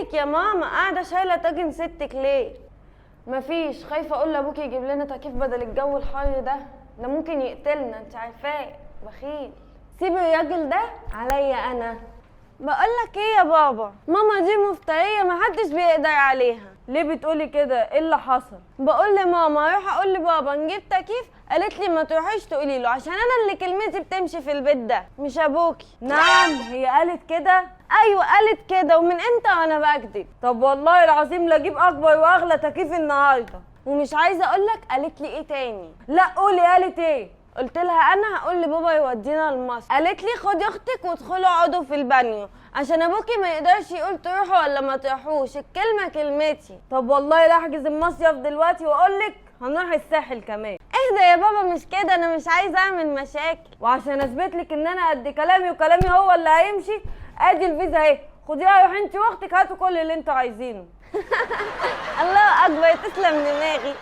مالك يا ماما قاعدة شايله طاجن ستك ليه؟ مفيش، خايفة اقول لابوك يجيب لنا تكييف بدل الجو الحر ده، ده ممكن يقتلنا، انت عارفاه بخيل. سيب الراجل ده عليا انا. بقولك ايه يا بابا، ماما دي مفترية محدش بيقدر عليها. ليه بتقولي كده؟ ايه اللي حصل؟ بقول لماما اروح اقول لبابا نجيب تكييف، قالت لي ما تروحيش تقولي له عشان انا اللي كلمتي بتمشي في البيت ده مش ابوكي. نعم، هي قالت كده؟ ايوه قالت كده، ومن امتى وانا بكذب؟ طب والله العظيم لا اجيب اكبر واغلى تكييف النهارده. ومش عايزه اقولك قالت لي ايه تاني. لا قولي، قالت ايه؟ قلت لها انا هقول لبابا يودينا المصر، قالت لي خدي اختك وادخلوا اقعدوا في البانيو عشان ابوكي ما يقدرش يقول تروحوا ولا ما تروحوش، الكلمة كلمتي. طب والله لا احجز المصيف دلوقتي واقولك هنروح الساحل كمان. اهدى يا بابا، مش كده، انا مش عايزه اعمل مشاكل. وعشان اثبت لك ان انا قد كلامي وكلامي هو اللي هيمشي، ادي الفيزا اهي، خديها روحي انت واختك هاتوا كل اللي انتوا عايزينه. الله اكبر، تسلم دماغي.